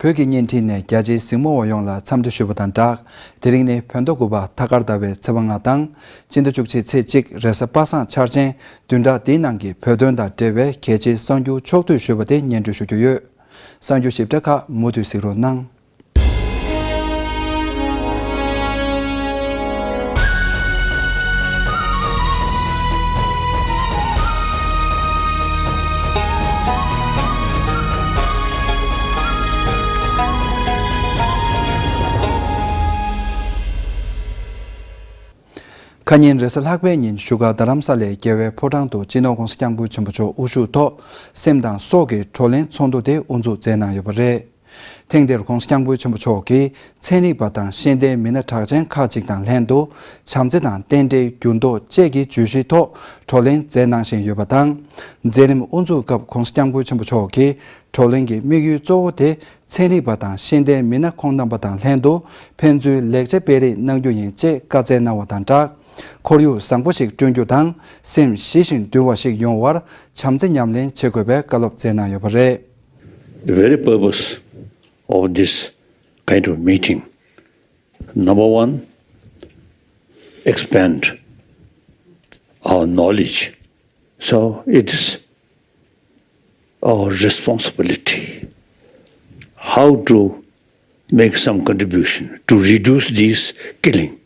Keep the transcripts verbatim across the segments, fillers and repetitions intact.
བོད་ཀྱི་བརྙན་འཕྲིན་ནས་རྒྱ་ཆེའི་གཟིགས་མོ་བ་ཡོངས་ལ་འཚམས་འདྲི་ཞུ་བ་དང་སྦྲགས། དེ་རིང་ནི་བོད་ཟླ་དགུ་པ་ཐ་སྐར་ཟླ་བའི་ཚེས་པ་ལྔ་དང་། སྤྱི་ཟླ་བཅུ་གཅིག་ཚེས་གཅིག་རེས་གཟའ་པ་སངས་འཆར་ཅན། བདུན་ཕྲག་འདིའི་ནང་གི་བོད་དོན་དང་འབྲེལ་བའི་གལ་ཆེའི་གསར་འགྱུར་ཕྱོགས་བསྡུས་ཞུས་པ་དེ་སྙན་སྒྲོན་ཞུ་རྒྱུ་ཡོད། གསར་འགྱུར་ཞིབ་ཕྲ་ཁག་མུ་མཐུད་གཟིགས་རོགས་གནང་། ཁ་ཉིན་རེས་གཟའ་ལྷག་པའི་ཉིན་བཞུགས་སྒར་རྡ་རམ་ས་ལའི་རྒྱལ་བའི་ཕོ་བྲང་དུ་སྤྱི་ནོར་ྋགོང་ས་ྋསྐྱབས་མགོན་ཆེན་པོ་མཆོག་དབུ་བཞུགས་ཐོག་སེམས་དང་སྲོག་གི་བགྲོ་གླེང་ཚོགས་འདུ་དེ་དབུ་འཛུགས་མཛད་གནང་ཡོད་པ་རེད། ཐེངས་འདིར་ྋགོང་ས་ྋསྐྱབས་མགོན་ཆེན་པོ་མཆོག་གིས་ཚན་རིག་པ་དང་ཤེས་ལྡན་མི་སྣ་གྲགས་ཅན་ཁག་ཅིག་དང་ལྷན་དུ་བྱམས་བརྩེ་དང་རྟེན་འབྲེལ་འགྱུར་ལྡོག་བཅས་ཀྱི་བརྗོད་གཞིའི་ཐོག་བགྲོ་གླེང་མཛད་གནང་བཞིན་ཡོད་པ་དང་། མཛད་རིམ་དབུ་འཛུགས་སྐབས་ྋགོང་ས་ྋསྐྱབས་མགོན་ཆེན་པོ་མཆོག་གིས་བགྲོ་གླེང་གི་དམིགས་ཡུལ་གཙོ་བོ་དེ་ཚན་རིག་པ་དང་ཤེས་ལྡན་མི་སྣ་ཁོང་རྣམ་པ་དང་ལྷན་དུ་ཕན་ཚུན་ལེགས་ཆ་སྤེལ་རེས་གནང་རྒྱུ་ཡིན་ཅེས་བཀའ་སྩལ་གནང་བ་དང་སྦྲགས། ཁོར་ཡུག་བཟང་པོ་ཞིག་བསྐྲུན་རྒྱུ་དང་སེམས་ཞི་ཞིང་དུལ་བ་ཞིག་ཡོང་བར་བྱམས་བརྩེ་ཉམས་ལེན་བྱེད་དགོས་པའི་བཀའ་སློབ་སྩལ་གནང་ཡོད་པ་རེད། The very purpose of this kind of meeting, number one, expand our knowledge. So it is our responsibility how to make some contribution to reduce this killing,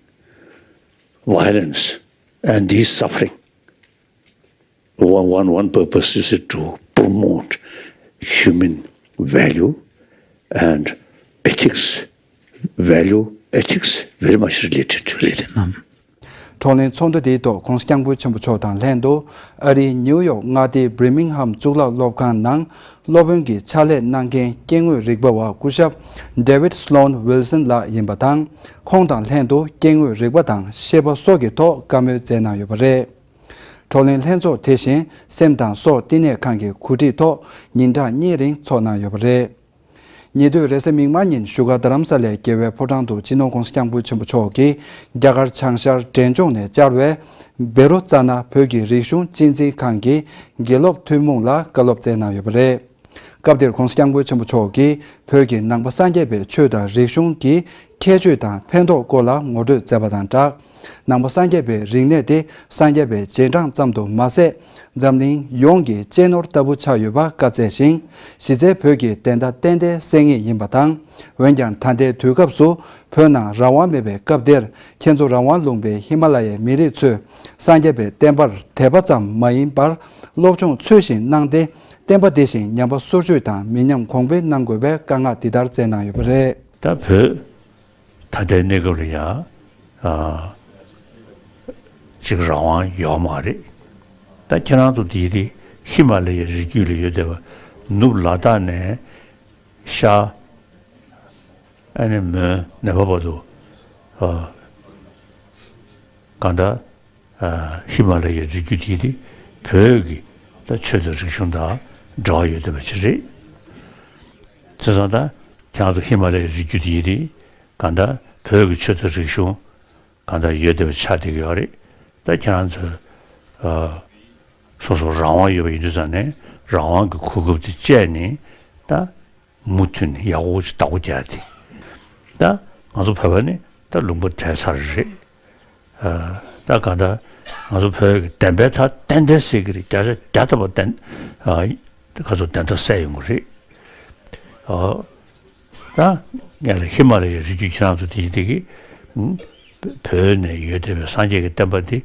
violence, and this suffering. One, one, one purpose is to promote human value and ethics. Value, ethics very much related. Related. བགྲོ་གླེང་ཚོགས་འདུ་དེའི་ཐོག་ྋགོང་ས་ྋསྐྱབས་མགོན་ཆེན་པོ་མཆོག་དང་ལྷན་དུ་ཨ་རིའི་ནིའུ་ཡོག་མངའ་སྡེའི་བྷིར་མིང་ཧམ་གཙུག་ལག་སློབ་ཁང་ནང་སློབ་དཔོན་གྱི་ཕྱག་ལས་གནང་མཁན་སྐྱེ་དངོས་རིག་པ་བ་སྐུ་ཞབས་David Sloan Wilson ལགས་ཡིན་པ་དང་། ཁོང་དང་ལྷན་དུ་སྐྱེ་དངོས་རིག་པ་དང་ཤེས་པ་སོགས་ཀྱི་ཐོག་བཀའ་མོལ་མཛད་གནང་ཡོད་པ་རེད། བགྲོ་གླེང་ལྷན་ཚོགས་དེ་བཞིན་སེམས་དང་སྲོག་བསྟི་གནས་ཁང་གི་གོ་སྒྲིག་ཐོག་ཉིན་གྲངས་གཉིས་རིང་འཚོགས་གནང་ཡོད་པ་རེད། ཉེ་དུས་རེས་གཟའ་མིག་དམར་ཉིན་བཞུགས་སྒར་རྡ་རམ་ས་ལའི་རྒྱལ་བའི་ཕོ་བྲང་དུ་སྤྱི་ནོར་ྋགོང་ས་ྋསྐྱབས་མགོན་ཆེན་པོ་མཆོག་གིས་རྒྱ་གར་བྱང་ཤར་འབྲས་ལྗོངས་ནས་བཅར་བའི་བེ་རོ་ཙ་ན་བོད་ཀྱི་རིག་གཞུང་གཅེས་འཛིན་ཁང་གི་དགེ་སློབ་ཐུན་མོང་ལ་བཀའ་སློབ་སྩལ་གནང་ཡོད་པ་རེད། སྐབས་དེར་ྋགོང་ས་ྋསྐྱབས་མགོན་ཆེན་པོ་མཆོག་གིས་བོད་ཀྱི་ནང་པ་སངས་རྒྱས་པའི་ཆོས་དང་རིག་གཞུང་གི་ཁྱད་ཆོས་དང་ཕན་ཐོགས་སྐོར་ལ་ངོ་སྤྲོད་མཛད་པ་དང་སྦྲགས། ནང་པ་སངས་རྒྱས་པའི་རིག་གནས་དེ་སངས་རྒྱས་པའི་རྗེས་འབྲང་ཙམ་དུ་མ་ཟད། འཛམ་གླིང་ཡོངས་ཀྱི་གཅེས་ནོར་ལྟ་བུ་ཆགས་ཡོད་པ་བཀའ་སྩལ་ཞིང་། གཞི་རྩའི་བོད་ཀྱི་བདེན་མཐའ་གཏན་གཏན་གསལ་ངེས་ཡིན་པ་དང་། འོན་ཀྱང་ད་ལྟའི་དུས་སྐབས་སུ་བོད་ནང་རང་དབང་མེད་པའི་སྐབས་འདིར། ཁྱེད་ཚོ་རང་དབང་ལུང་པའི་ཧི་མ་ལ་ཡའི་མི་རིགས་ཚོས་སངས་རྒྱས་པའི་བསྟན་པར་དད་པ་ཙམ་མ་ཡིན་པར་སློབ་སྦྱོང་ཚུལ་བཞིན་གནང་སྟེ། བསྟན་པ་འདི་བཞིན་ཉམས་པ་སོར་ཆུད་དང་མི་ཉམས་གོང་འཕེལ་གནང་དགོས་པའི་བཀའ་མངགས་འདི་ལྟར་སྩལ་གནང་ཡོད་པ་རེད། ད་བོད་ད་ལྟའི་གནས་སྐབས་ལ་ཡང་ཅིག་རང་དབང་ཡོད་མ་རེད། ད་ཁྱེད་རང་ཚོ་འདི་དེ་ཧི་མ་ལ་ཡའི་རི་རྒྱུད་ལ་ཡོད་བསྡད་པ། ནུབ་ལ་དྭགས་ནས་ཤར་ཨ་ནི་མོན་ནེ་པ་བར་དུ། གང་ལྟར་ཧི་མ་ལ་ཡའི་རི་རྒྱུད་དེ་དེ་བོད་ཀྱི་ད་ཆོས་དང་རིག་གཞུང་དང་འབྲེལ་བ་ཡོད་བསྡད་པ་ཅིག་རེད། བྱས་ཙང་ད་ཁྱེད་རང་ཚོ་ཧི་མ་ལ་ཡའི་རི་རྒྱུད་དེ་དེ་གང་ལྟར་བོད་ཀྱི་ཆོས་དང་རིག་གཞུང་གང་ལྟར་ཡོད་བསྡད་པ་ཆགས་བསྡད་ཀྱི་ཡོད་རེད། ད་ཁྱེད་རང་ཚོས་སོ་སོ་རང་དབང་ཡོད་པ་ཡིན་དུས་ཙང་ནས་རང་དབང་གི་གོ་སྐབས་དེ་སྤྱད་ནས་ད། མུ་མཐུད་ནས་ཡག་པོ་ཞིག་བདག་པོ་རྒྱག་དེ། ད་ང་ཚོ་བོད་པ་ནི་ད་ལུང་པ་བྲལ་ཚར་རེད། ཨ། ད་གང་ལྟར་ང་ཚོ་བོད་ཀྱི་བདེན་པའི་མཐའ་གཏན་གཏན་གསལ་གྱི་རེད། བརྒྱ་ཆ་བརྒྱ་ཐམ་པ་བདེན། ཨ། ད་ག་ཚོད་བདེན་མཐའ་གསལ་ཡོང་གི་རེད། ཨ། ད་ངས་ལ་ཧི་མ་ལ་ཡའི་རི་རྒྱུད་ཁྱེད་རང་ཚོ་དེ་ཡིན་དེ་གི། བོད་ནས་ཡོད་བསྡད་པའི་སངས་རྒྱས་ཀྱི་བསྟན་པ་འདི་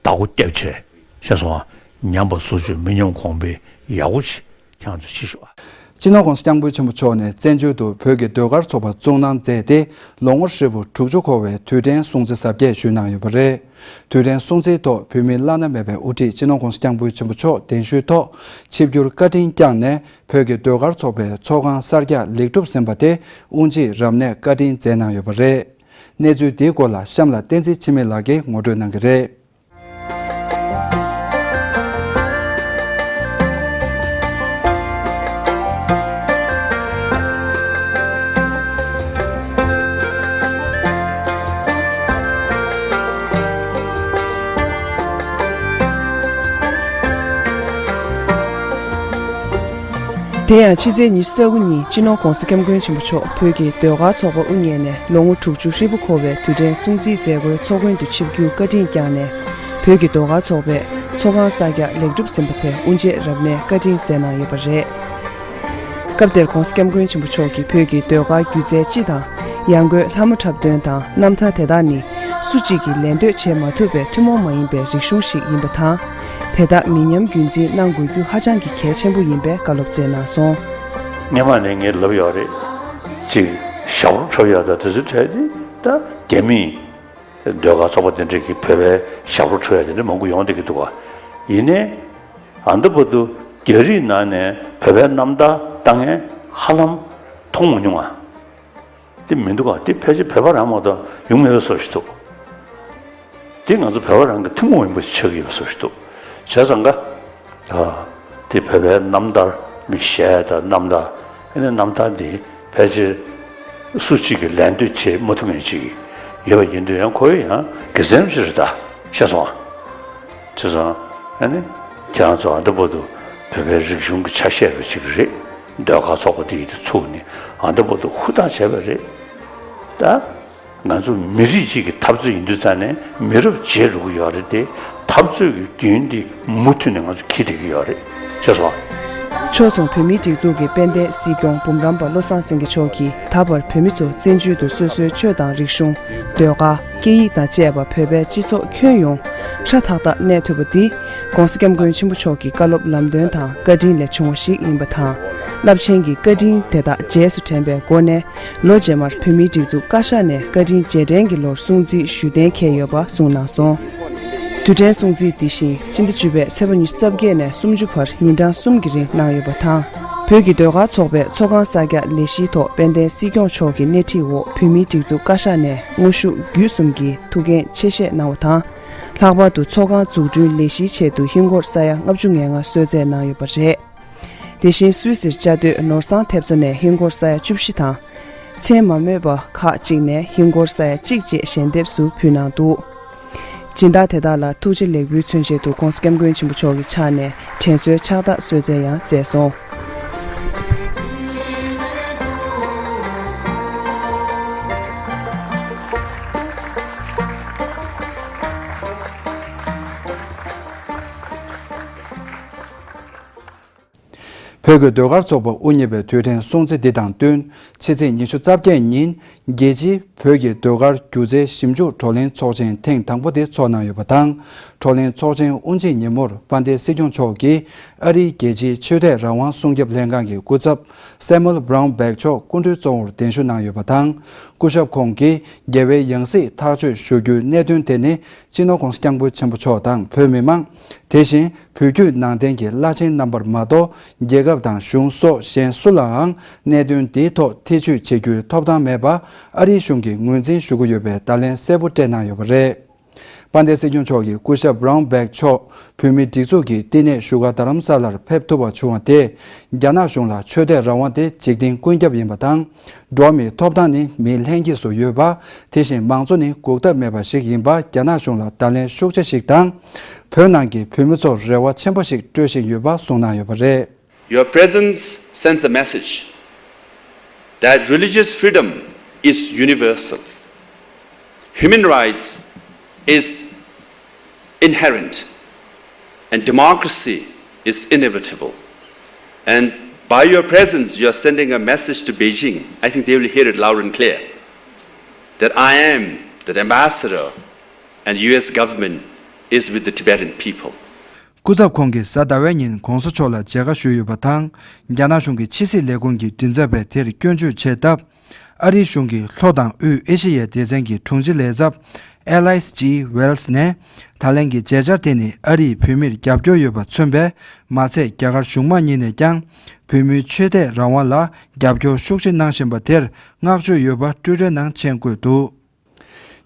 བདག་པོ་རྒྱབ་བྱས། ཤེས་སོང་ཨ། ཉམས་པ་སོར་ཆུད་མི་ཉམས་གོང་འཕེལ་ཡག་པོ་ཞིག་ཁྱེད་ཚོ་ཕྱི་ཤོག་ཨ། སྤྱི་ནོར་ྋགོང་ས་ྋསྐྱབས་མགོན་ཆེན་པོ་མཆོག་ནས་བཙན་བྱོལ་དུ་བོད་ཀྱི་ཟློས་གར་ཚོགས་པ་བཙུགས་གནང་མཛད་དེ། ལོ་ངོ་ཧྲིལ་པོ་དྲུག་ཅུ་འཁོར་བའི་དུས་དྲན་སྲུང་བརྩི་གཟབ་རྒྱས་ཞུས་གནང་ཡོད་པ་རེད། དུས་དྲན་སྲུང་བརྩིའི་ཐོག་བོད་མིའི་བླ་ན་མེད་པའི་དབུ་ཁྲིད་སྤྱི་ནོར་ྋགོང་ས་ྋསྐྱབས་མགོན་ཆེན་པོ་མཆོག་གདན་ཞུའི་ཐོག་ཆིབས་བསྒྱུར་བཀའ་དྲིན་བསྐྱངས་ནས། བོད་ཀྱི་ཟློས་གར་ཚོགས་པའི་ཚོགས་ཁང་གསར་རྒྱག་ལེགས་གྲུབ་ཟིན་པ་དེ་དབུ་འབྱེད་རབ་གནས་བཀའ་དྲིན་སྩལ་གནང་ཡོད་པ་རེད། གནས་ཚུལ་འདིའི་སྐོར་ལ་གཤམ་ལ་བསྟན་འཛིན་འཆི་མེད་ལགས་ཀྱིས་ངོ་སྤྲོད་གནང་གི་རེད། དེ་ཡང་ཕྱི་ཚེས་ཉི་ཤུ་རྩ་དགུ་ཉིན་སྤྱི་ནོར་༧གོང་ས་༧སྐྱབས་མགོན་ཆེན་པོ་མཆོག་བོད་ཀྱི་ཟློས་གར་ཚོགས་པ་དབུ་བརྙེས་ནས་ལོ་ངོ་དྲུག་ཅུ་ཧྲིལ་པོ་འཁོར་བའི་དུས་དྲན་སྲུང་བརྩིའི་མཛད་སྒོའི་ཚོགས་མགོན་དུ་ཆིབས་བསྒྱུར་བཀའ་དྲིན་བསྐྱངས་ནས། བོད་ཀྱི་ཟློས་གར་ཚོགས་པས་ཚོགས་ཁང་གསར་རྒྱག་ལེགས་གྲུབ་ཟིན་པ་དེར་དབུ་འབྱེད་རབ་གནས་བཀའ་དྲིན་སྩལ་གནང་ཡོད་པ་རེད། སྐབས་དེར་༧གོང་ས་༧སྐྱབས་མགོན་ཆེན་པོ་མཆོག་གིས་བོད་ཀྱི་ཟློས་གར་སྒྱུ་རྩལ་སྤྱི་དང་། ཡང་སྒོས་ལྷ་མོ་འཁྲབ་སྟོན་དང་རྣམ་ཐར་དེ་དག་ནི་སུ་གཅིག་གིས་ལེན་འདོད་བྱེད་མ་ཐུབ་པའི་ཐུན་མོང་མ་ཡིན་པའི་རིག་གཞུང་ཞིག་ཡིན་པ་དང་། དེ་དག་མི་ཉམས་རྒྱུན་འཛིན་གནང་དགོས་རྒྱུ་ཧ་ཅང་གི་གལ་ཆེན་པོ་ཡིན་པའི་བཀའ་སློབ་སྩལ་གནང་སོང་། སྔོན་མ་ནས་ངས་ལབ་ཡོད་རེད། ཅིག་ཞབས་བྲོ་འཁྲབ་ཡག་དང་དེ་ཚོའི་གྲས་དེ་ད་རྒྱ་མིས་ཟློས་གར་ཚོགས་པ་དེ་འདྲས་ཀྱིས་བོད་པའི་ཞབས་བྲོ་འཁྲབ་ཡག་དེ་འདྲས་མང་པོ་ཡོང་བསྡད་ཀྱི་འདུག་ག། ཡིན་ནའི། ཨ་འདི་བར་དུ་རྒྱ་རིགས་ནང་ནས་བོད་པའི་རྣམ་ཐར་ལྟ་མཁན་ཧ་ལམ་མཐོང་མ་མྱོང་ང་། དེ་མི་འདུག་ག། དེ་ཕལ་ཆེར་བོད་པ་རང་མ་གཏོགས་ཡོང་མེད་པའི་བཟོ་ཞིག་འདུག། དེ་ང་ཚོ་བོད་པ་རང་གི་ཐུན་མོང་མ་ཡིན་པ་ཞིག་ཆགས་ཀྱི་ཡོད་པའི་བཟོ་ཞིག་འདུག། བྱས་ཙང་ག། ཨ། དེ་བོད་པའི་རྣམ་ཐར་མི་གཞས་དང་རྣམ་ཐར། ཨ་ནི་རྣམ་ཐར་འདི་ཕལ་ཆེར་སུ་གཅིག་གིས་ལེན་འདོད་བྱེད་མ་ཐུབ་མཁན་ཅིག་ཡོད་པ་ཡིན་དུས་ཡང་ཁོ་ཡང་དགེ་མཚན་ཞིག་རེད་ད། ཤེས་སོང་ཨ། བྱས་ཙང་ཨ་ནི་ཁྱེད་རང་ཚོ་ཨ་འདི་བར་དུ་བོད་པའི་རིག་གཞུང་གི་ཆ་ཤས་རུ་ཅིག་རེད། ཟློས་གར་ཚོགས་པ་འདི་ཡི་དེ་ཚུགས་ནས་ཨ་འདི་བར་དུ་ཧུར་ཐག་བྱས་པ་རེད་ད། ང་ཚོ་མི་རིགས་གཅིག་གི་འཐབ་རྩོད་ཡིན་དུས་ཙང་ནས་མི་རབས་བརྗེ་འགྲོ་གི་ཡོད་རེད་དེ། འཐབ་རྩོད་ཀྱི་རྒྱུན་འདི་མུ་མཐུད་ནས་ང་ཚོ་འཁྱེར་བསྡད་ཀྱི་ཡོད་རེད། ཤེས་སོང་། ཕྱོགས་མཚུངས་བོད་མིའི་སྒྲིག་འཛུགས་ཀྱི་དཔལ་ལྡན་སྲིད་སྐྱོང་འབུམ་རམས་པ་བློ་བཟང་སེང་གེ་མཆོག་གིས་ད་བར་བོད་མི་ཚོ་བཙན་བྱོལ་དུ་སོ་སོའི་ཆོས་དང་རིག་གཞུང་། ཟློས་གར། སྐད་ཡིག་དང་བཅས་པ་བོད་པའི་སྤྱི་ཚོགས་ཁྱོན་ཡོངས་ཧྲ་ཐག་ཐག་གནས་ཐུབ་པ་འདི། ྋགོང་ས་ྋསྐྱབས་མགོན་ཆེན་པོ་མཆོག་གི་བཀའ་སློབ་ལམ་སྟོན་དང་བཀའ་དྲིན་ལས་བྱུང་བ་ཞིག་ཡིན་པ་དང་། རླབས་ཆེན་གྱི་བཀའ་དྲིན་དེ་དག་རྗེས་སུ་དྲན་པའི་སྒོ་ནས། ལོ་རྗེས་མར་བོད་མིའི་སྒྲིག་འཛུགས་བཀའ་ཤག་ནས་བཀའ་དྲིན་རྗེས་དྲན་གྱི་ལོར་སྲུང་བརྩི་ཞུ་གཏན་འཁེལ་ཡོད་པ་གསུངས་གནང་སོང་། དུས་དྲན་སྲུང་བརྩི་འདི་བཞིན་སྤྱི་ཟླ་བཅུ་པའི་ཚེས་པ་ཉི་ཤུ་རྩ་བརྒྱད་ནས་སུམ་ཅུ་བར་ཉིན་གྲངས་གསུམ་གྱི་རིང་གནང་ཡོད་པ་དང་། བོད་ཀྱི་ཟློས་གར་ཚོགས་པའི་ཚོགས་ཁང་གསར་རྒྱག་ལས་གཞིའི་ཐོག་དཔལ་ལྡན་སྲིད་སྐྱོང་མཆོག་གི་སྣེ་ཁྲིད་འོག་བོད་མིའི་སྒྲིག་འཛུགས་བཀའ་ཤག་ནས་དངོས་ཤུགས་བརྒྱུད་གསུམ་གྱིས་ཐུགས་འགན་ཆེ་བཞེས་གནང་བ་དང་། ལྷག་པར་དུ་ཚོགས་ཁང་འཛུགས་སྐྲུན་ལས་གཞིའི་ཆེད་དུ་ཧིན་སྒོར་ས་ཡ་ལྔ་བཅུ་ང་ལྔ་གསོལ་སྩལ་གནང་ཡོད་པ་རེད། དེ་བཞིན་སུད་སིར་བཅའ་སྡོད་ནོར་བཟང་ཐེབས་རྩ་ནས་ཧིན་སྒོར་ས་ཡ་བཅུ་བཞི་དང་། མཚན་མ་སྨོས་པ་ཁག་ཅིག་ནས་ཧིན་སྒོར་ས་ཡ་གཅིག་བཅས་ཞལ་འདེབས་སུ་ཕུལ་གནང་འདུག། སྦྱིན་བདག་དེ་དག་ལ་ཐུགས་རྗེ་ལེགས་འབུལ་མཚོན་ཆེད་དུ་ྋགོང་ས་ྋསྐྱབས་མགོན་ཆེན་པོ་མཆོག་གི་ཕྱག་ནས་དྲན་གསོའི་ཕྱག་རྟགས་གསོལ་སྩལ་ཡང་མཛད་སོང་། བོད་ཀྱི་ཟློས་གར་ཚོགས་པ་དབུ་བརྙེས་པའི་དུས་དྲན་སྲུང་བརྩི་འདི་དང་བསྟུན། ཕྱི་ཚེས་ཉི་ཤུ་རྩ་བརྒྱད་ཉིན། རྒྱལ་སྤྱིའི་བོད་ཀྱི་ཟློས་གར་སྒྱུ་རྩལ་ཞིབ་འཇུག་བགྲོ་གླེང་ཚོགས་ཆེན་ཐེངས་དང་པོ་དེ་འཚོགས་གནང་ཡོད་པ་དང་། བགྲོ་གླེང་ཚོགས་ཆེན་དབུ་འབྱེད་ཉིན་མོར་དཔལ་ལྡན་སྲིད་སྐྱོང་མཆོག་གིས་ཨ་རིའི་རྒྱལ་སྤྱིའི་ཆོས་དད་རང་དབང་སྲུང་སྐྱོབ་ལྷན་ཁང་གི་སྐུ་ཚབ་སེ་མུ་ཨེལ་བྷ་རའུན་བྷེག་མཆོག་སྐུ་མགྲོན་གཙོ་བོར་གདན་ཞུ་གནང་ཡོད་པ་དང་། སྐུ་ཞབས་ཁོང་གིས་རྒྱལ་བའི་ཡང་སྲིད་ཐག་གཅོད་ཞུ་རྒྱུའི་གནད་དོན་དེ་ནི། སྤྱི་ནོར་ྋགོང་ས་ྋསྐྱབས་མགོན་ཆེན་པོ་མཆོག་དང་བོད་མི་མང་། དེ་བཞིན་བོད་བརྒྱུད་ནང་བསྟན་གྱི་བླ་ཆེན་རྣམ་པར་མ་གཏོགས། རྒྱལ་ཁབ་དང་གཞུང་སོགས་གཞན་སུ་ལའང་གནད་དོན་འདིའི་ཐོག་ཐེ་བྱུས་བྱེད་རྒྱུའི་ཐོབ་ཐང་མེད་པ་ཨ་རིའི་གཞུང་གིས་ངོས་འཛིན་ཞུ་གི་ཡོད་པའི་བརྡ་ལན་གསལ་པོ་སྤྲད་གནང་ཡོད་པ་རེད། དཔལ་ལྡན་སྲིད་སྐྱོང་མཆོག་གིས་སྐུ་ཞབས་བྷ་རའུན་བྷེག་མཆོག་བོད་མིའི་སྒྲིག་འཛུགས་ཀྱི་བསྟི་གནས་བཞུགས་སྒར་རྡ་རམ་ས་ལར་ཕེབས་ཐུབ་པ་བྱུང་བ་དེས། རྒྱ་ནག་གཞུང་ལ་ཆོས་དད་རང་དབང་དེ་འཇིག་རྟེན་ཀུན་ཁྱབ་ཡིན་པ་དང་། འགྲོ་བ་མིའི་ཐོབ་ཐང་ནི་མིའི་ལྷན་སྐྱེས་སུ་ཡོད་པ། དེ་བཞིན་མང་གཙོ་ནི་འགོག་ཐབས་མེད་པ་ཞིག་ཡིན་པ་རྒྱ་ནག་གཞུང་ལ་བརྡ་ལན་ཤུགས་ཆེ་ཞིག་དང་། བོད་ནང་གི་བོད་མི་ཚོར་རེ་བ་ཆེན་པོ་ཞིག་སྤྲོད་བཞིན་ཡོད་པ་གསུངས་གནང་ཡོད་པ་རེད། Your presence sends a message that religious freedom is universal. Human rights is inherent, and democracy is inevitable. And by your presence, you are sending a message to Beijing. I think they will hear it loud and clear that I am the ambassador and U S government is with the Tibetan people. སྐུ་ཚབ་ཁོང་གིས་གཟའ་ཟླ་བའི་ཉིན་ྋགོང་ས་མཆོག་ལ་མཇལ་ཁ་ཞུས་ཡོད་པ་དང་། རྒྱ་ནག་གཞུང་གི་ཕྱི་སྲིད་ལས་ཁུངས་ཀྱི་མགྲིན་ཚབ་པས་དེར་སྐྱོན་བརྗོད་བྱས་སྟབས། ཨ་རིའི་གཞུང་གིས་ལྷོ་དང་དབུས་ཨེ་ཤེ་ཡའི་སྡེ་ཚན་གྱི་དྲུང་ཆེ་ལས་ཚབ་ཨེ་ལའིས་ཇི་ཝེལ་སི་ནས། ད་ལན་གྱི་མཇལ་བཅར་དེ་ནི་ཨ་རིས་བོད་མིར་རྒྱབ་སྐྱོར་ཡོད་པ་མཚོན་པས། མ་ཚད་རྒྱ་གར་གཞུང་མང་གཉིས་ནས་ཀྱང་བོད་མིའི་ཆོས་དད་རང་དབང་ལ་རྒྱབ་སྐྱོར་ཤུགས་ཆེ་གནང་བཞིན་པ་དེར་བསྔགས་བརྗོད་ཡོད་པ་ཊུའི་ཊར་ནང་མཆན་བཀོད་འདུག།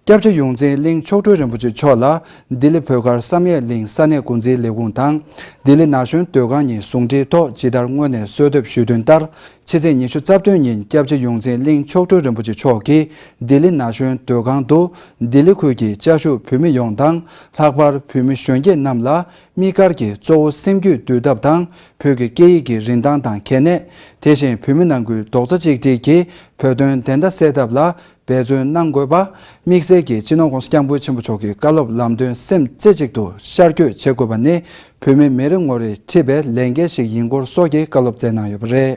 སྐྱབས་རྗེ་ཡོངས་འཛིན་གླིང་མཆོག་སྤྲུལ་རིན་པོ་ཆེ་མཆོག་ལ་ལྡི་ལི་བོད་སྒར་བསམ་ཡས་གླིང་ས་གནས་འགོ་འཛིན་ལས་ཁུངས་དང་། ལྡི་ལི་ན་གཞོན་ཟློས་ཁང་གཉིས་ཟུང་འབྲེལ་ཐོག་ཇི་ལྟར་སྔོན་ནས་གསོལ་འདེབས་ཞུས་དོན་ལྟར། ཕྱི་ཚེས་ཉི་ཤུ་རྩ་བདུན་ཉིན་སྐྱབས་རྗེ་ཡོངས་འཛིན་གླིང་མཆོག་སྤྲུལ་རིན་པོ་ཆེ་མཆོག་གིས་ལྡི་ལི་ན་གཞོན་སྡོད་ཁང་དུ་ལྡི་ལི་ཁུལ་གྱི་ཅ་ཞུ་བོད་མི་ཡོངས་དང་། ལྷག་པར་བོད་མི་གཞོན་སྐྱེས་རྣམས་ལ་དམིགས་བཀར་གྱིས་གཙོ་བོ་སེམས་རྒྱུད་འདུལ་ཐབས་དང་། བོད་ཀྱི་སྐད་ཡིག་གི་རིན་ཐང་དང་གལ་གནད། དེ་བཞིན་བོད་མི་ནང་ཁུལ་རྡོག་རྩ་གཅིག་སྒྲིལ་གྱིས་བོད་དོན་བདེན་མཐའ་གསལ་ཐབས་ལ་འབད་བརྩོན་གནང་དགོས་པ། དམིགས་བསལ་གྱིས་སྤྱི་ནོར་༸གོང་ས་༸སྐྱབས་མགོན་ཆེན་པོ་མཆོག་གི་བཀའ་སློབ་ལམ་སྟོན་སེམས་རྩེ་གཅིག་ཏུ་ཤར་བསྐྱོད་བྱེད་དགོས་པ་ནི་བོད་མི་མི་རེ་ངོ་རེས་འཁྲི་བའི་ལས་འགན་ཞིག་ཡིན་སྐོར་སོགས་ཀྱི་བཀའ་སློབ་སྩལ་གནང་ཡོད་པ་རེད།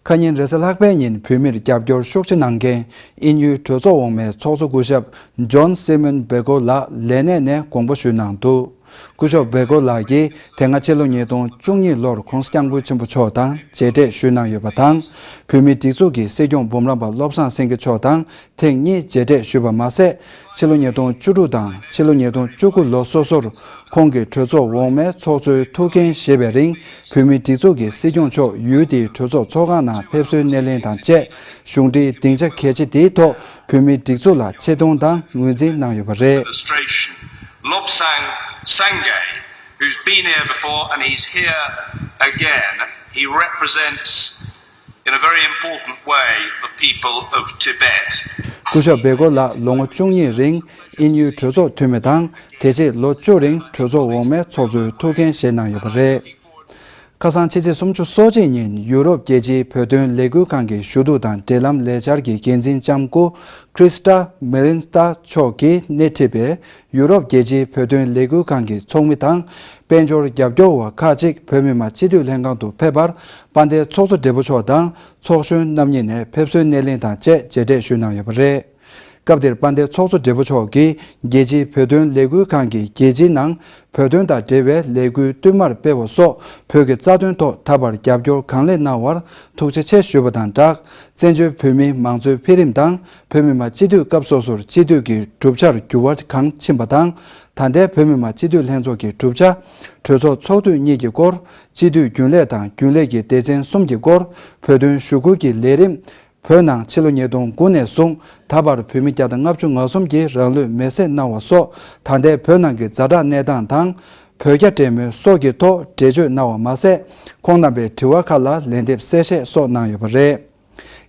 ཁ་ཉིན་རེས་གཟའ་ལྷག་པའི་ཉིན་བོད་མིར་རྒྱབ་སྐྱོར་ཤུགས་ཆེ་གནང་མཁན་དབྱིན་ཡུལ་གྲོས་ཚོགས་འོག་མའི་ཚོགས་གཙོ་སྐུ་ཞབས་ཇོན་སི་མོན་བྷེ་གོ་ལགས་ལས་གནས་ནས་དགོངས་པ་ཞུས་གནང་འདུག་སྐུ་ཞབས་བྷེ་གོ་ལགས་ཀྱིས་དེ་སྔ་ཕྱི་ལོ་ཉིས་སྟོང་བཅུ་གཉིས་ལོར་༸གོང་ས་༸སྐྱབས་མགོན་ཆེན་པོ་མཆོག་དང་མཇལ་འཕྲད་ཞུས་གནང་ཡོད་པ་དང་། བོད་མིའི་སྒྲིག་འཛུགས་ཀྱི་སྲིད་སྐྱོང་འབུམ་རམས་པ་བློ་བཟང་སེང་གེ་མཆོག་དང་ཐེངས་གཉིས་མཇལ་འཕྲད་ཞུས་པ་མ་ཟད། ཕྱི་ལོ་ཉིས་སྟོང་བཅུ་དྲུག་དང་ཕྱི་ལོ་ཉིས་སྟོང་བཅུ་དགུ་ལོ་སོ་སོར་ཁོང་གིས་གྲོས་ཚོགས་འོག་མའི་ཚོགས་གཙོའི་ཐུགས་འགན་བཞེས་པའི་རིང་། བོད་མིའི་སྒྲིག་འཛུགས་ཀྱི་སྲིད་སྐྱོང་མཆོག་ཡུལ་དེའི་གྲོས་ཚོགས་ཚོགས་ཁང་ནང་ཕེབས་བསུའི་སྣེ་ལེན་དང་བཅས། གཞུང་འབྲེལ་སྡིངས་ཆ་གལ་ཆེ་དེའི་ཐོག་བོད་མིའི་སྒྲིག་འཛུགས་ལ་ཆེ་མཐོང་དང་ངོས་འཛིན་གནང་ཡོད་པ་རེད། Administration, Lobsang Sangay, who's been here before and he's here again. He represents in a very important way the people of Tibet. སྐུ་ཞབས་བྷེ་གོ་ལགས་ལོ་ངོ་བཅུ་གཉིས་རིང་དབྱིན་ཡུལ་གྲོས་ཚོགས་འཐུས་མི་དང་། དེ་རྗེས་ལོ་བཅུ་རིང་གྲོས་ཚོགས་འོག་མའི་ཚོགས་གཙོའི་ཐུགས་འགན་བཞེས་གནང་ཡོད་པ་རེད། ཁ་སང་ཕྱི་ཚེས་སོ་གཅིག་ཉིན་ཡུ་རོབ་རྒྱལ་སྤྱིའི་བོད་དོན་ལས་འགུལ་ཁང་གི་ཞུ་གཏུག་དང་འབྲེལ་ལམ་ལས་འཆར་གྱི་འགན་འཛིན་ལྕམ་སྐུ་ཁྲི་སྟ་མེ་རིན་སྟ་མཆོག་གིས་སྣེ་ཁྲིད་པའི་ཡུ་རོབ་རྒྱལ་སྤྱིའི་བོད་དོན་ལས་འགུལ་ཁང་གི་ཚོགས་མི་དང་། དཔལ་འབྱོར་རྒྱབ་སྐྱོར་བ་ཁག་ཅིག་བོད་མི་མང་སྤྱི་འཐུས་ལྷན་ཁང་དུ་ཕེབས་པར། དཔལ་ལྡན་ཚོགས་གཙོ་སྦྲེལ་པོ་མཆོག་དང་ཚོགས་གཞོན་རྣམ་གཉིས་ནས་ཕེབས་བསུའི་སྣེ་ལེན་དང་བཅས་མཇལ་འཕྲད་ཞུས་གནང་ཡོད་པ་རེད། སྐབས་དེར་དཔལ་ལྡན་ཚོགས་གཙོ་སྦྲེལ་པོ་མཆོག་གིས་རྒྱལ་སྤྱིའི་བོད་དོན་ལས་འགུལ་ཁང་གིས་རྒྱལ་སྤྱིའི་ནང་བོད་དོན་དང་འབྲེལ་བའི་ལས་འགུལ་བསྟུད་མར་སྤེལ་བ་སོགས་བོད་ཀྱི་རྩ་དོན་ཐོག་ད་བར་རྒྱབ་སྐྱོར་གང་ལེགས་གནང་བར་ཐུགས་རྗེ་ཆེ་ཞུས་པ་དང་སྦྲགས། བཙན་བྱོལ་བོད་མིའི་མང་གཙོའི་འཕེལ་རིམ་དང་བོད་མི་མང་སྤྱི་འཐུས་སྐབས་སོ་སོར་སྤྱི་འཐུས་ཀྱི་གྲུབ་ཆར་འགྱུར་བ་གང་ཕྱིན་པ་དང་། ད་ལྟའི་བོད་མི་མང་སྤྱི་འཐུས་ལྷན་ཚོགས་ཀྱི་གྲུབ་ཆ། གྲོས་ཚོགས་ཚོགས་དུས་གཉིས་ཀྱི་སྐོར། སྤྱི་འཐུས་རྒྱུན་ལས་དང་རྒྱུན་ལས་ཀྱི་སྡེ་ཚན་གསུམ་གྱི་སྐོར། བོད་དོན་ཞུ་སྐུལ་གྱི་ལས་རིམ། བོད་ནང་ཕྱི་ལོ་ཉིས་སྟོང་དགུ་ནས་བཟུང་ད་བར་བོད་མི་བརྒྱ་དང་ལྔ་བཅུ་ང་གསུམ་གྱིས་རང་ལུས་མེར་སྲེག་གནང་བ་སོགས། ད་ལྟའི་བོད་ནང་གི་ཛ་དྲག་གནས་སྟངས་དང་། བོད་རྒྱ་འབྲེལ་མོལ་སོགས་ཀྱི་ཐོག་འགྲེལ་བརྗོད་གནང་བ་མ་ཟད། ཁོང་རྣམ་པའི་དྲི་བ་ཁག་ལ་ལན་འདེབས་གསལ་བཤད་སོགས་གནང་ཡོད་པ་རེད།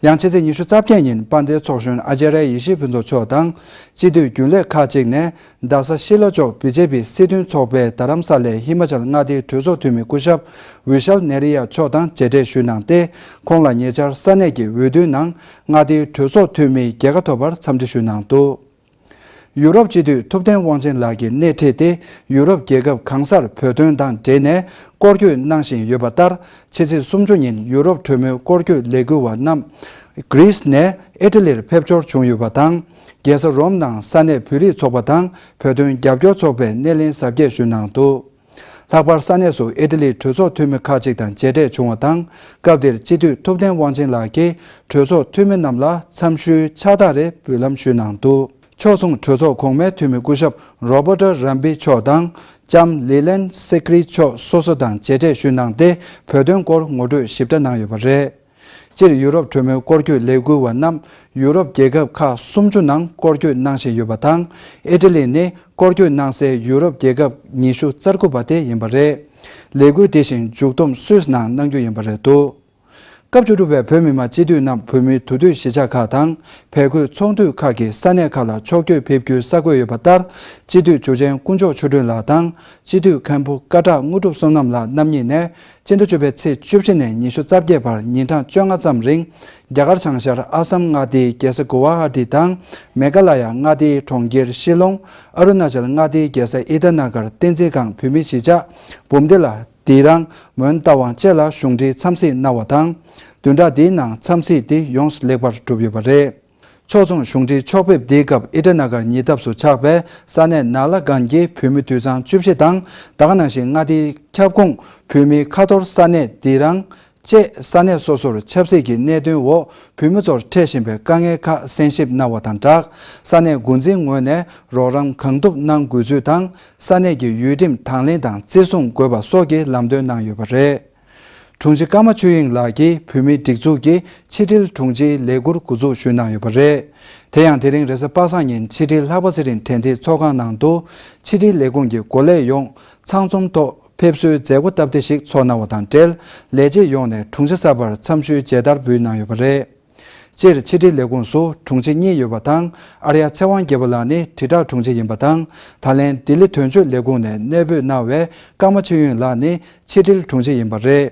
ཡང་ཕྱི་ཚེས་ཉི་ཤུ་རྩ་བརྒྱད་ཉིན་དཔལ་ལྡན་ཚོགས་གཞོན་ཨ་ཅཱརྱ་ཡེ་ཤེས་ཕུན་ཚོགས་མཆོག་དང་། སྤྱི་འཐུས་རྒྱུན་ལས་ཁག་ཅིག་ནས། རྡ་ས་ཤི་ལ་ཅོག་བི་ཇེ་པི་སྲིད་དོན་ཚོགས་པའི་རྡ་རམ་ས་ལའི་ཧི་མ་ཅལ་མངའ་སྡེའི་གྲོས་ཚོགས་འཐུས་མི་སྐུ་ཞབས་ཝི་ཤལ་ནེ་རི་ཡ་མཆོག་དང་མཇལ་འཕྲད་ཞུས་གནང་སྟེ། ཁོང་ལ་ཉེ་ཆར་ས་གནས་ཀྱི་འོས་བསྡུའི་ནང་མངའ་སྡེའི་གྲོས་ཚོགས་འཐུས་མིའི་རྒྱལ་ཁ་ཐོབ་པར་འཚམས་འདྲི་ཞུས་གནང་འདུག་ཡུ་རོབ་སྤྱི་འཐུས་ཐུབ་བསྟན་དབང་ཆེན་ལགས་ཀྱིས་སྣེ་ཁྲིད་དེ་ཡུ་རོབ་རྒྱལ་ཁབ་གང་སར་བོད་དོན་དང་འབྲེལ་ནས་སྐོར་སྐྱོད་གནང་བཞིན་ཡོད་པ་ལྟར། ཕྱི་ཚེས་སོ་གཅིག་ཉིན་ཡུ་རོབ་གྲོས་མོལ་སྐོར་སྐྱོད་ལས་འགུལ་བ་རྣམས་གྷི་རིས་ནས་ཨི་ཊ་ལིར་ཕེབས་འབྱོར་བྱུང་ཡོད་པ་དང་། རྒྱལ་ས་རོམ་ནང་ས་གནས་བོད་རིགས་ཚོགས་པ་དང་བོད་དོན་རྒྱབ་སྐྱོར་ཚོགས་པས་སྣེ་ལེན་གཟབ་རྒྱས་ཞུས་གནང་འདུག་ལྷག་པར་ས་གནས་སུ་ཨི་ཊ་ལིའི་གྲོས་ཚོགས་འཐུས་མི་ཁག་ཅིག་དང་མཇལ་འཕྲད་བྱུང་བ་དང་། སྐབས་དེར་སྤྱི་འཐུས་ཐུབ་བསྟན་དབང་ཆེན་ལགས་ཀྱིས་གྲོས་ཚོགས་འཐུས་མི་རྣམས་ལ་འཚམས་ཞུའི་ཕྱག་རྟགས་རེ་འབུལ་ལམ་ཞུས་གནང་འདུག་ཕྱོགས་མཚུངས་གྲོས་ཚོགས་གོང་མའི་འཐུས་མི་སྐུ་ཞབས་རོ་བྷར་ཊ་རམ་པི་མཆོག་དང་ལྕམ་ལི་ལན་སི་ཀི་རི་མཆོག་སོ་སོ་དང་མཇལ་འཕྲད་ཞུས་གནང་སྟེ། བོད་དོན་སྐོར་ངོ་སྤྲོད་ཞིབ་ཕྲ་གནང་ཡོད་པ་རེད། སྤྱིར་ཡུ་རོབ་གྲོས་མོལ་སྐོར་སྐྱོད་ལས་འགུལ་བ་རྣམས་ཡུ་རོབ་རྒྱལ་ཁབ་ཁག་སུམ་ཅུ་ནང་སྐོར་སྐྱོད་གནང་བཞིན་ཡོད་པ་དང་། ཨི་ཊ་ལི་ནི་སྐོར་སྐྱོད་གནང་སའི་ཡུ་རོབ་རྒྱལ་ཁབ་ཉི་ཤུ་རྩ་དགུ་པ་དེ་ཡིན་པ་རེད། ལས་འགུལ་དེ་བཞིན་མཇུག་བསྡོམས་སུད་སི་ནང་གནང་རྒྱུ་ཡིན་པ་རེད་འདུག་སྐབས་བཅུ་དྲུག་པའི་བོད་མི་མང་སྤྱི་འཐུས་རྣམས་བོད་མིའི་འདུས་སྡོད་གཞིས་ཆགས་ཁག་དང་བལ་ཁུལ་ཚོགས་འདུས་ཁག་གི་ས་གནས་ཁག་ལ་ཕྱོགས་བསྐྱོད་ཕེབས་རྒྱུའི་གསར་འགོད་ཡོད་པ་ལྟར། སྤྱི་འཐུས་འཇུ་ཆེན་དཀོན་མཆོག་ཆོས་སྒྲོན་ལགས་དང་སྤྱི་འཐུས་མཁན་པོ་སྐད་གྲགས་དངོས་གྲུབ་བསོད་ནམས་ལགས་རྣམ་གཉིས་ནས་སྤྱི་ཟླ་བཅུ་པའི་ཚེས་བཅུ་བཞི་ནས་ཉི་ཤུ་རྩ་བརྒྱད་བར་ཉིན་གྲངས་བཅོ་ལྔ་ཙམ་རིང་རྒྱ་གར་བྱང་ཤར་ཨ་སམ་མངའ་སྡེའི་རྒྱལ་ས་གུ་ཝ་ཧ་ཏི་དང་མེ་གྷ་ལ་ཡ་མངའ་སྡེའི་གྲོང་ཁྱེར་ཤི་ལོང་། ཨ་རུ་ན་ཅལ་མངའ་སྡེའི་རྒྱལ་ས་ཨི་ཏ་ན་གར་བསྟན་འཛིན་སྒང་བོད་མིའི་གཞིས་ཆགས་འབུམ་སྡེ་ལ། དེ་རིང་མོན་རྟ་དབང་བཅས་ལ་གཞུང་འབྲེལ་འཚམས་གཟིགས་གནང་བ་དང་། བདུན་ཕྲག་འདིའི་ནང་འཚམས་གཟིགས་དེ་ཡོངས་སུ་ལེགས་པར་གྲུབ་ཡོད་པ་རེད། ཕྱོགས་མཚུངས་གཞུང་འབྲེལ་ཕྱོགས་ཕེབས་འདིའི་སྐབས་ཨི་ཏ་ན་གར་ཉེ་འདབས་སུ་ཆགས་པའི་ས་གནས་ནཱ་ལ་གན་གྱི་བོད་མི་དུད་ཚང་བཅུ་བཞི་དང་། ད་ག་ནང་བཞིན་མངའ་སྡེའི་ཁྱབ་ཁོངས་བོད་མིའི་ཁ་ཐོར་ས་གནས་དེ་རིང་བཅས་ས་གནས་སོ་སོར་ཆབ་སྲིད་ཀྱི་གནད་དོན་འོག་བོད་མི་ཚོར་འཕྲད་བཞིན་པའི་དཀའ་ངལ་ཁག་གསན་ཞིབ་གནང་བ་དང་སྦྲགས། ས་གནས་འགོ་འཛིན་ངོས་ནས་རོགས་རམ་གང་ཐུབ་གནང་དགོས་ཚུལ་དང་། ས་གནས་ཀྱི་ཡུལ་ཁྲིམས་དང་ལེན་དང་བརྩི་སྲུང་དགོས་པ་སོགས་ཀྱི་ལམ་སྟོན་གནང་ཡོད་པ་རེད། དྲུང་ཆེ་ཀརྨ་ཆོས་དབྱིངས་ལགས་ཀྱིས་བོད་མིའི་སྒྲིག་འཛུགས་ཀྱི་ཕྱི་དྲིལ་དྲུང་ཆེའི་ལས་འཁུར་འགོ་འཛུགས་ཞུས་གནང་ཡོད་པ་རེད། དེ་ཡང་དེ་རིང་རེས་གཟའ་པ་སངས་ཉིན་ཕྱི་དྲིལ་ལྷག་པ་ཚེ་རིང་དྲན་རྟེན་ཚོགས་ཁང་ནང་དུ་ཕྱི་དྲིལ་ལས་ཁུངས་ཀྱི་འགོ་ལས་ཡོངས་ཚང་འཛོམས་ཐོག་ ཕེབས་བསུའི་མཛད་སྒོ་སྟབས་བདེ་ཞིག་ཚོགས་གནང་བ་དང་འབྲེལ། ལས་བྱེད་ཡོངས་ནས་དྲུང་ཆེ་གསར་པར་འཚམས་ཞུའི་མཇལ་དར་འབུལ་གནང་ཡོད་པ་རེད། སྤྱིར་ཕྱི་དྲིལ་ལས་ཁུངས་སུ་དྲུང་ཆེ་གཉིས་ཡོད་པ་དང་། ཨརྱ་ཚེ་དབང་རྒྱལ་པོ་ལགས་ནི་དྲིལ་བསྒྲགས་དྲུང་ཆེ་ཡིན་པ་དང་། ད་ལན་ལྡི་ལི་དོན་གཅོད་ལས་ཁུངས་ནས་གནས་སྤོས་གནང་བའི་ཀརྨ་ཆོས་དབྱིངས་ལགས་ནི་ཕྱི་དྲིལ་དྲུང་ཆེ་ཡིན་པ་རེད།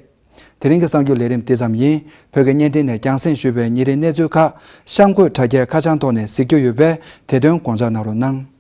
དེ་རིང་གི་གསར་འགྱུར་ལས་རིམ་འདི་ཙམ་ཡིན། བོད་ཀྱི་བརྙན་འཕྲིན་ནས་རྒྱང་སྲིང་ཞུས་པའི་ཉིན་རེའི་གནས་ཚུལ་ཁག་གཤམ་འཁོད་དྲ་རྒྱའི་ཁ་བྱང་ཐོག་ནས་གཟིགས་རྒྱུ་ཡོད་པས། དེ་དོན་དགོངས་འཇགས་གནང་རོགས་གནང་།